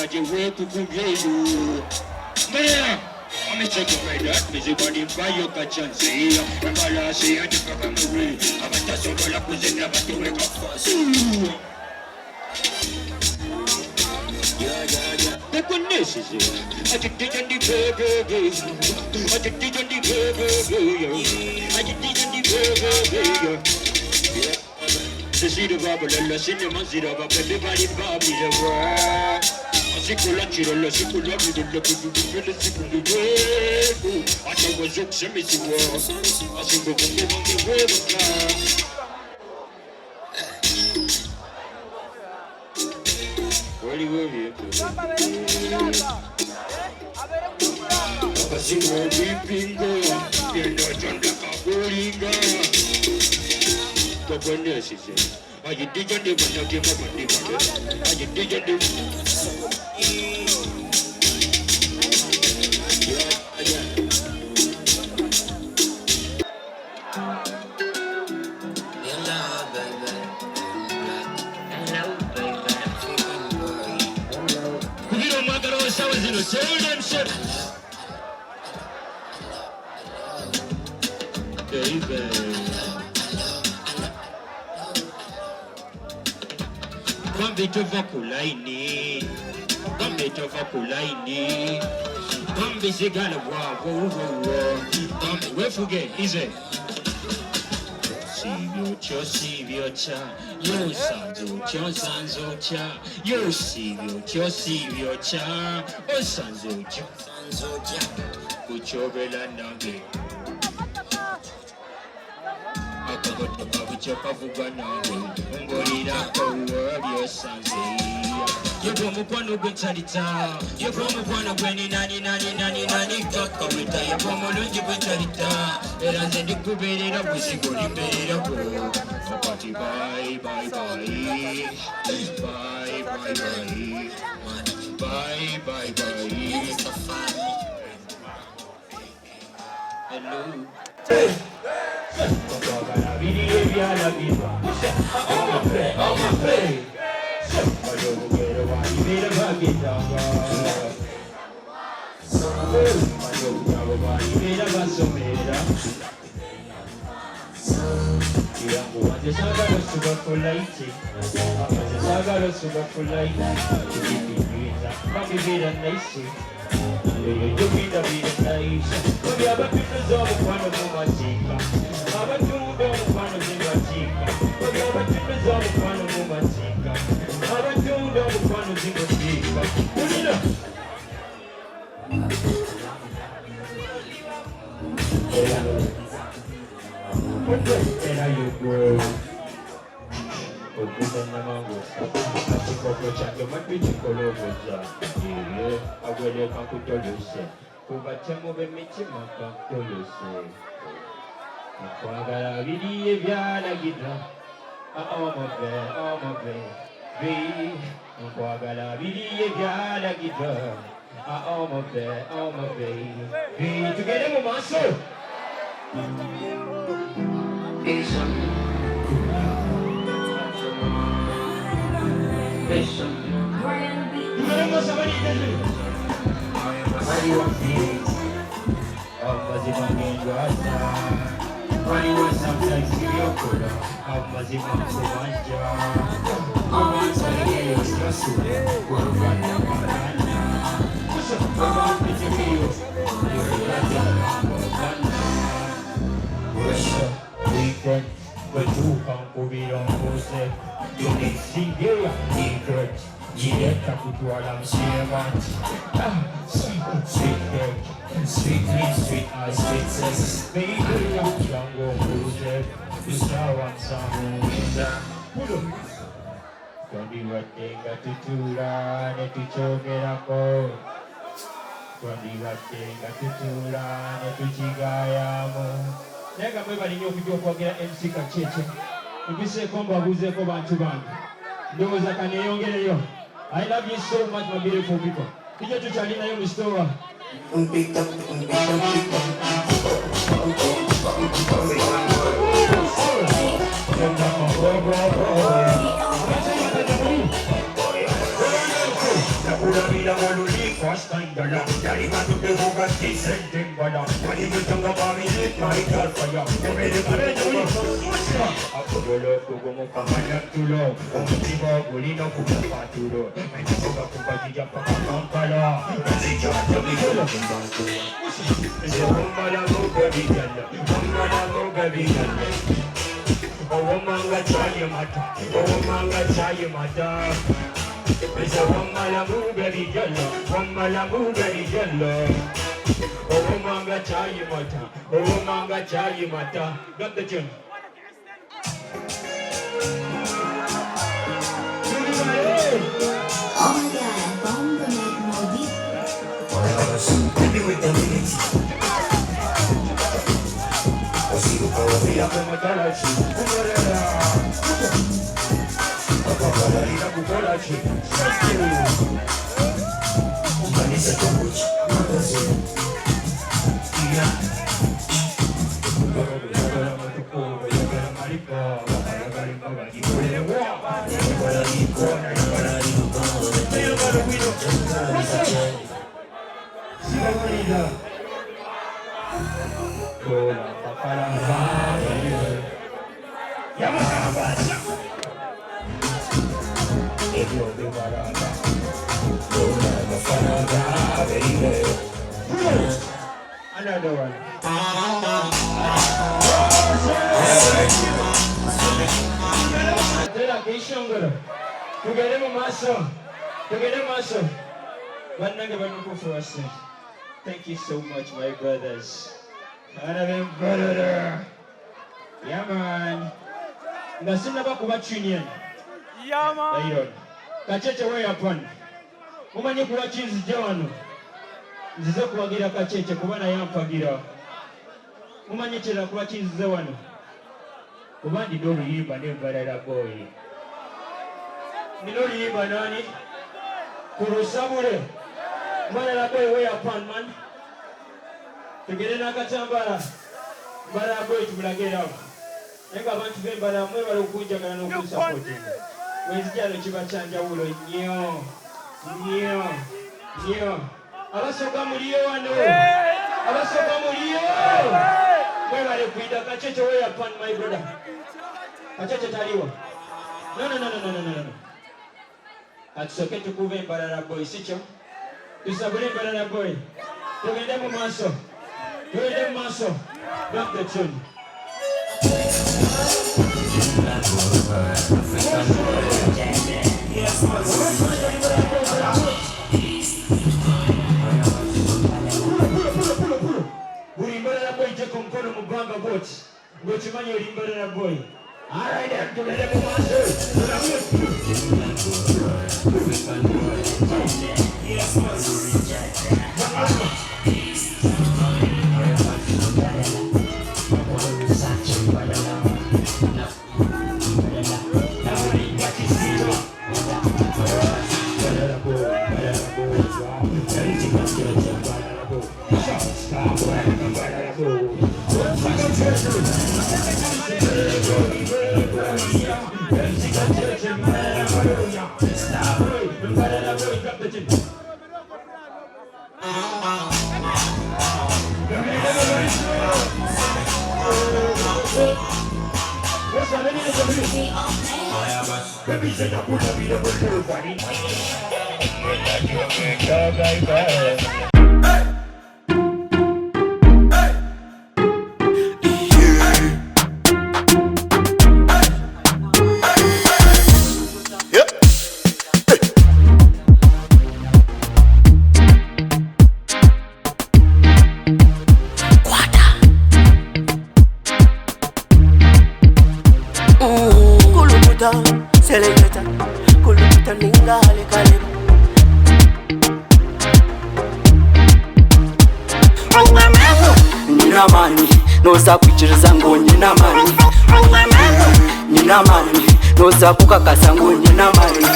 nga gye weekukumyeyo. Man, I'm a second that busy body by your chance. Embalasi yagipaka muri abatasobola kuzina batuweka fasi. Hello, baby. Hello, baby. Kugira omwagala wa ssaawa zino sewulemse. Baby. Bambi tova ku layini, bambi tova ku layini, bambi sigala bwabwo, bambi wefuge ize. Sibyotya sibyotya, yosanze otya osanze otya, yosibyotya sibyotya, osanze otya Osanze otya. Kukyobela nange. Akamotoka bukyo kavugwa nange, ngolirako byosanze. Yegwe omukwano gwentalita, yegwe omukwano gweninani nani nani nani kakaweta, yegwe omulungi gwentalita, era nze ndikubeerera buzigo limbeererako. Kati bye bye bye, bye bye bye, bye bye bye. Hello. Okwagala biri ebyalagirwa. Omape, bali obugero balibeera bagendanga. Bali obutabo balibeera basomera. Kirango wanze saagala osuba ku layiti. Nze saagala osuba ku layiti. Kibipinyiza babibeera nice. Eyo jukindabira nice. Babi abatunuza omukwano mu maziika. Abatunda omukwano zibaziika. Babi abatunuza omukwano mu maziika. Abatunda omukwano zibaziika. Kulira. Era yugwe. Okuzannya mangu akikoko kyange matwi kikoloboza ee agwereka nkutolose kubatemu b'emitima kankutolose nkwagala biri ebyalagirwa omobe omobe bi nkwagala biri ebyalagirwa omobe omobe bi tugende mu maaso. Vision. Vision. Tugende mu maaso abaliddezi waliwo feelings amazima gendwaza waliwo sometimes ebyokola amazima nkubanja obansalieyo sasula oluganda magana obampitekeyo oluganda weekend bwetuuka nkubira mbuze yonesingeya secret gireka kutwala musiema. Sweet cake, sweet lips, sweet eyes, sweet sex, baby, jangu ombuze kusaawa nsanvu ngenda kulo twandibadde nga tutuula ne tukyogerako twandibadde nga tutuula ne tukigayamu naye nga mwebali nnyo okujja okwagira MC Kacheche mpiseeko mbabuuzeeko bantu bange ndowooza kaneeyongereyo. I love you so much, my beautiful people. Tujja tukyalinayo mu store. Got the tune. Oh my God, bomba maldito. Another one. Tugende mu maaso, tugende mu maaso. Bannange banukufu wase. Thank you so much, my brothers. Brother. Yeah, man. Nga sinnaba kuba tunion. Yeah, man. Kacheche we upon. Mumanyi kuba kinzijja wano. Nzize kuwagira Kacheche kuba naye ampagira. Mumanyi kirala kuba kinzize wano. Kuba ndina oluyimba ne Mbarara Boy. Nina oluyimba nani? Ku Lusabule. Mbarara Boy we upon, man. Tugende n'akatambala. Mbarara Boy tumulage era. Naye ng'abantu b'e Mbarara mwebale okunjagala n'okunsapootinga. Wenzijalo kiba kya njawulo nnyo. Nnyo. Nnyo. Abasooka muliyo wano. Abasooka muliyo. Mwebale kuyita Kacheche we upon, my brother. Kacheche taliwa. No, no, no, no, no, no, no, no. Katusooke tukuve Mbarara Boy, si kyo? Tusabule Mbarara Boy. Tugende mu maaso. Tugende mu maaso. Drop the tune. Buli Mbarara Boy jeko omukono mu bbanga bw'oti. Ng'okimanyi oli Mbarara Boy. All right, then, tugende mu maaso. Kulukuta, seleketa, kulukuta ninga hale. Nina mani, noza kuchiriza ngo nina mani. Nina mani, noza kukakasa ngo nina mani.